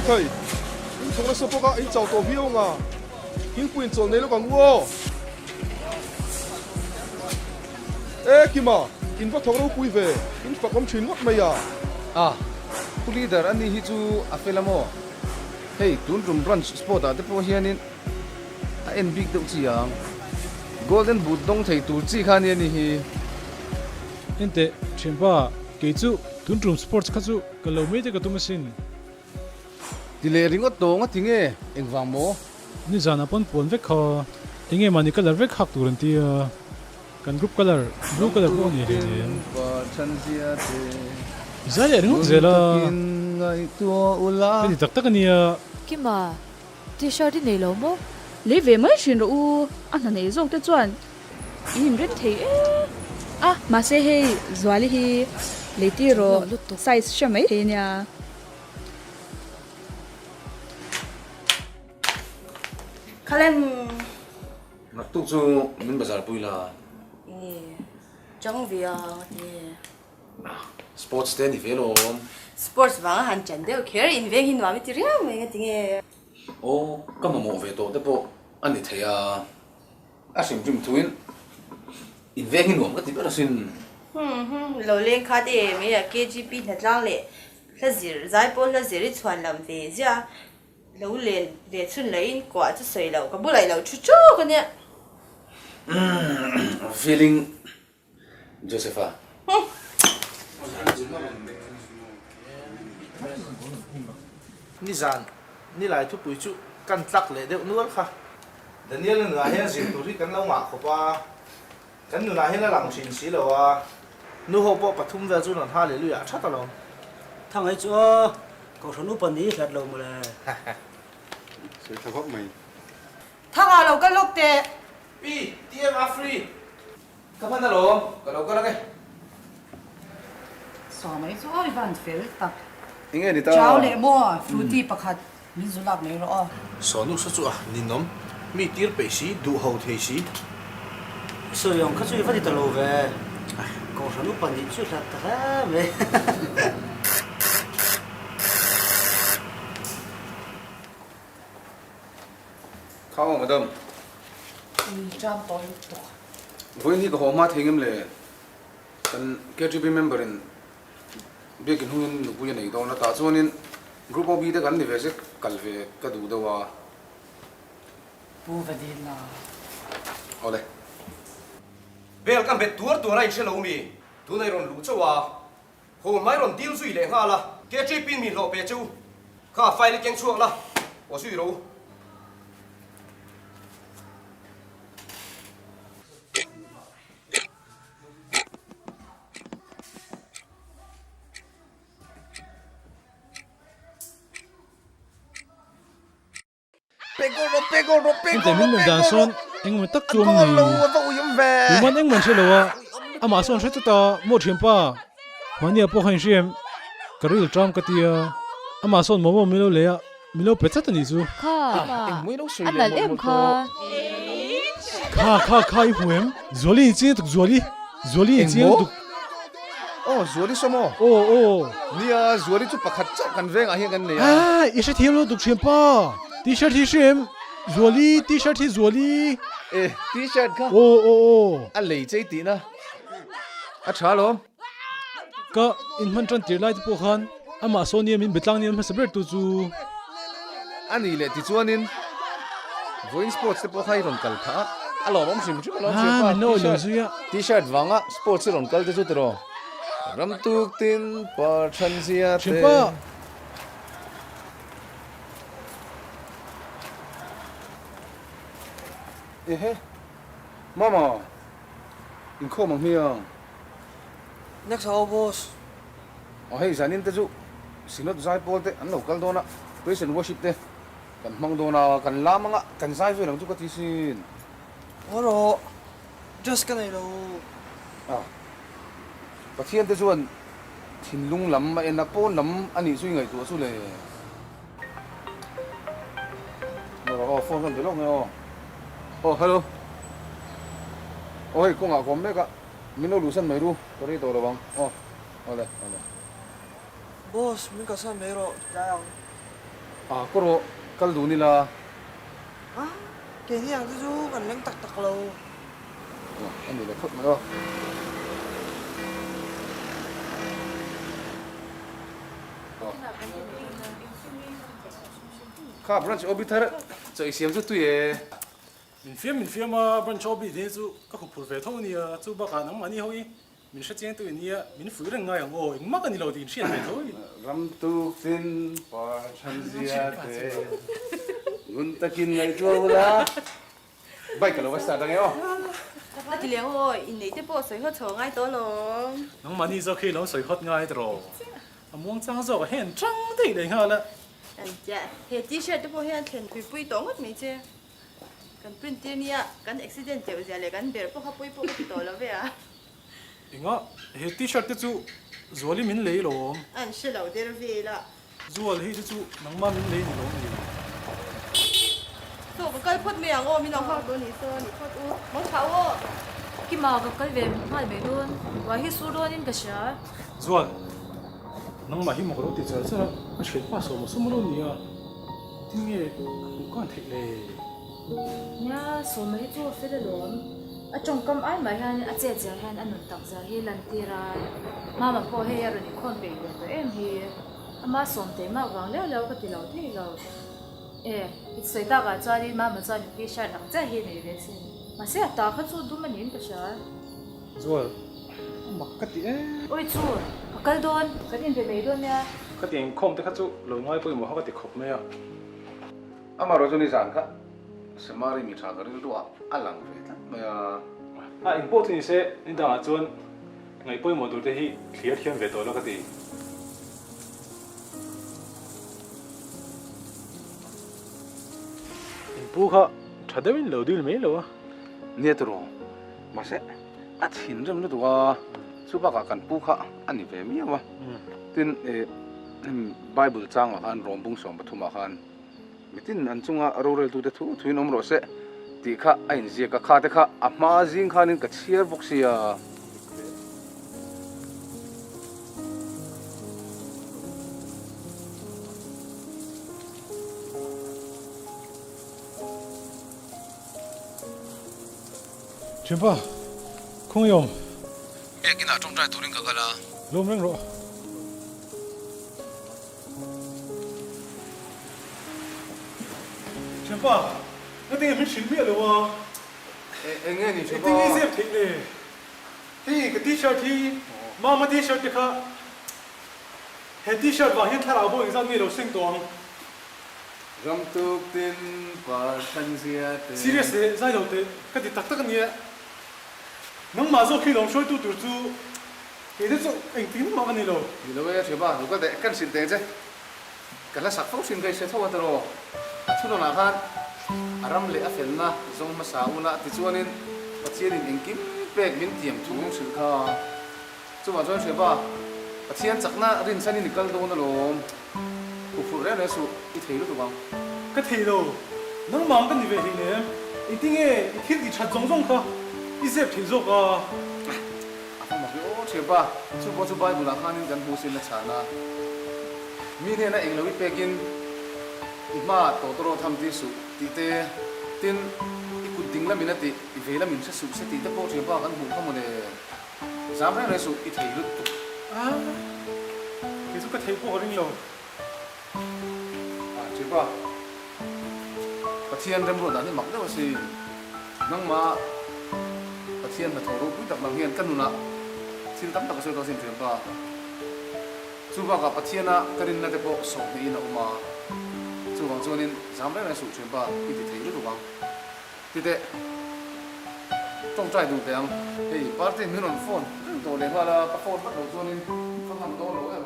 Ekhai, in thawk nasa bawk a, in chau tawh viau ang a, thingpui in chawl nei lawk ang u aw. E Kima, in va thawk ropui ve, in fak awm thin ngawt mai a. A, Pu Leader a ni hi chu a fel a maw? Hei, tun tum branch sport ah te pawh hianin a en bik deuh chi ang. Golden boot dawng thei tur chi kha ania ni hi. Enteh, thianpa, kei chu tun tum sports kha chu ka lo mai te ka tum asin. Ti leh ringawt tawng a ti nge? Engvang maw? Nizanah pawn puan vek kha enge mahni colour vek hak tur an ti a, kan group colour blue colour pawh a ni hleinem. I zai leh ringawt zel a, ka ti tak tak a nia. Kima, T-shirt i nei lo maw? Lei ve mai thin rawh u, a hna nei zawk te chuan in inrem thei e. A, mahse hei Zuali hi lei tir rawh, size hria mai thei ania. Khalem. Naktuk chu min bazar pui la. Nge chang ve a ti. Sports te ni ve lawm. Sports vanga han chan deuh kher in veng hi nuam i ti riau mai nga ti nge. Aw ka mamawh ve tawh te pawh a ni thei a, a hrim hrim thuin in veng hi nuam ka ti ber asin. Hum hum lo leng khat e mai a KGP hnatlang leh hla zir zai pawl hla zir i chhuan lam ve zia lo len ve chhun leh in kuah chu sawi loh ka bulah i lo thu chawk ania. Feeling Joseph-a. Nizan nilai thupui chu kan tlak leh deuh nual kha. Daniel-a nunah hian zir tur hi kan lo ngah khawp a, kan nunah hian a lang thin si lo a. Nu ho pawh pathum vel chu rawn Hallelujah a that alawm. Thangai chu aw, Kohhran upa ni hlat lo mawle. Sawi tha khawp mai. Thanga lo kal lawk teh. Pi, TM a free. Ka hman alawm, ka lo kal ang e. Saw mai chu awi van fel tak. Enge ni ta? Chau leh maw, Frooti pakhat min zu lak mai rawh aw. Saw nu sa chu a ninawm, mi tir peih si, duh ho thei si. I sawi ang kha chu i va ti ta lo ve. Kohhran upa nih chu hlat ta hle mai. Kha aw madam. Ui ṭam tawi lutuk. Vawiin hi ka haw hma thei ngem le? Kan KTP member in biakin hungin nupui a nei dawn a, tah chuanin group OB te kan ni ve zek kal ve ka duh deuh a. Pu Vadina. Awle. Bel ka hmet tuar tuar a inhre lo mi, tunah i rawn luh chauh a, Haw mai rawn dil zui leh nghal a, KTP in mi hlawh pe chu kha file i keng chhuak la, aw zui ro. Hengte min melh dan sawn engemaw tak chu awm ni? Tuman engmah an hre lo a, amah sawn hre tlat a, maw thianpa? Mahnia pawh kha inhriam ka ril ṭam ka ti a, amah sawn momo min lo lei a, min lo pe tlat a nih chu. Kha, a nalh em kha? Kha, kha, kha i hmu em? Zuali i chiang tuk Zuali, Zuali i chiang tuk. Aw, Zuali saw maw? Aw, aw. Nia, Zuali chu pakhat chauh kan vengah hian kan nei a. Ah, i hrethiam lo tuk thianpa. T-shirt hi hre em? Zuali, T-shirt hi Zuali. E, T-shirt kha. Aw, aw, aw. A lei chei tihna a tha alawm. Ka inhman tan tir lai te pawh khan amah saw nia min be tlang nia hmasa ber tu chu. A nih leh tichuanin vawiin sports te pawh kha i rawn kal phah a, a lawmawm hrim hrim alawm hriat a, T-shirt T-shirt vanga sports i rawn kal te chu tiraw ram tuk tin par than zia te. Ehe Mama inkhawm ang hmiang. Next ah aw boss. Aw hei zanin te chu Synod zai pawl te an lo kal dawn a, Praise and Worship te kan hmang dawn a, kan lam anga kan zai vel ang chu ka ti sin. Haw rawh, dress ka nei lo. Ah, Pathian te chuan thinlung lam a en a, pawn lam a nih chu i ngaihtuah chu le. Haw rawh aw, phone kan be lawk nge aw. Aw hello, aw hei kawngah ka awm mek a. Min lo luhsan mai ru, ka rei tawh lo ang. Aw, awle, awle. Boss, min kalsan mai rawh, tlai ang. A, kaw rawh, kal dun ila. A, keini ang te chu kan leng tak tak lo. Aw, a ni leh phawt mai aw. Kha branch OB thar chaw i siam chu tui e. Min fiam min fiam a, branch OB te hi chu ka huphurh ve tho a nia, chu bakah nangmahni ho hi min hrechiang tu i nia, min fuih reng ngai ang aw, engmah ka ni lo tih in hriat ve tho i. Ram tuk tin par than zia te ngun takin ngaihtuah ula. Bike a lo va start ange aw. A ti leng aw, inneih te pawh sawi hawt chho ngai tawh alawm. Nangmahni zawk hi lo sawi hawt ngai tawh. A muang chang zawk a hian tang daih leh nghal a. An tia, he t-shirt te pawh hian thlen pui pui tawh ngawt mai che. Kan print tir nia, kan accident teuh zia leh kan ber pawh kha pui pawh ka ti tawh lo ve a. Enga, he t-shirt te chu Zuali min lei lawm. An hre lo der vel a. Zual hei te chu nangmah min lei ni lawm ni? Chaw ka kal phawt mai ang aw, min lo nghak dawn ni saw ni phawt u. Mang thau aw. Kima ka kal ve nghal mai dawn, ruah hi sur dawnin ka hria. Zual, nangmah hi maw ka lo ti char char a, ka hriat pa sawm a sawm lo nia, tinge ka hmuh kan theih le? Nia, sawma hi chu a fel alawm. A tawngkam ai mah hian a chet zia hian a nun tak zia hi lantir a, mama pawh hei a rawn inkhawm peih ve tawh em hi. Ama sawmte mah vang leuh leuh ka ti lo thei lo. E, i sawi takah chuanin mama chuan i t-shirt ang chiah hi nei ve sin. Mahse a ta kha chu dum a niin ka hria. Zual, a mak ka ti em. Awi chu, ka kal dawn, kan inbe mai dawn nia. Ka ti inkhawm te kha chu lo ngai pawimawh kha ka ti khawp mai a. Amaherawh chu nizan kha Samari mi tha ka rilru ah a lang ve tlat mai a. A engpawh chu nise nidangah chuan Ngaih pawimawh tur te hi thlir thiam ve tawh la ka ti. In pu kha tha deuhin lo dil mai lo a. Nia tiraw, mahse a thinrim lutuk a, chu bakah kan pu kha a ni ve miau a. Tin Bible changah khan Rawmbung 13 ah khan Mitin an chunga roreltute thu thuin awm rawh se tih kha a inziak a, khate kha a hma zing khanin ka chhiar bawk sia. Thianpa, khawngaih awm. Biakinah tawngtai turin ka kal a. Lawm reng rawh. Thianpa, nga tinge min hrilh miah lo a? Eng nge ni thianpa? Engtin nge zep theih le? Hei ka t-shirt hi Mama t-shirt te kha he t-shirt vang hian thlarau bo engzat nge lo seng tawh ang? Ram tuk tin par than zia te. Serious leh zai lo teh ka ti tak tak a nia. Nangmah zawk hi lawm hruaitu tur chu Kei te chu engtin mah ka ni lo. Ni lo e, Thiaba, lo kal teh, kan hrilh teh che. Ka hla sak fo hrim ka i hre tho a tiraw. A thunawnah khan a ram leh a felna zawng hmasa ula tichuanin Pathianin engkim pek min tiam thu hrilh kha. Chuvang chuan Thiaba, Pathian chakna rinchhanin i kal dawn alawm. Huphurh reng reng suh, i thei lutuk ang. Ka thei lo, nangmah ka ni ve hlei nem. Engtinge i thil tih that zawng zawng kha i zep thei zawk a? A va mak i aw thianpa, chu pawh chu Bible ah khanin kan hmu sin a chhan a. Mi hnena englo i pekin i hmaah tawtawraw tham tir suh tih te, tin i kut ding lamin a tih, i vei lamin hre suh se tih te pawh thianpa kan hmuh kha mawle. Zam reng reng suh, i thei lutuk. A, kei chu ka theih pawh ka ring lo. A, thianpa, Pathian remruat dan hi mak deuh a si. Nangmah Pathian hnathawh ropui tak lang hian ka nunah thil tam tak a sawi tawh asin thianpa. Chu bakah Pathiana ka rinna te pawh sawhhnihin a awm a, chuvang chuanin zam reng reng suh thianpa i ti thei lutuk ang. Ti teh, tawngtai duh teh ang. Hei party min rawn phone reng tawh leh nghal a, ka phone vat loh chuanin ka ngam dawn lo em.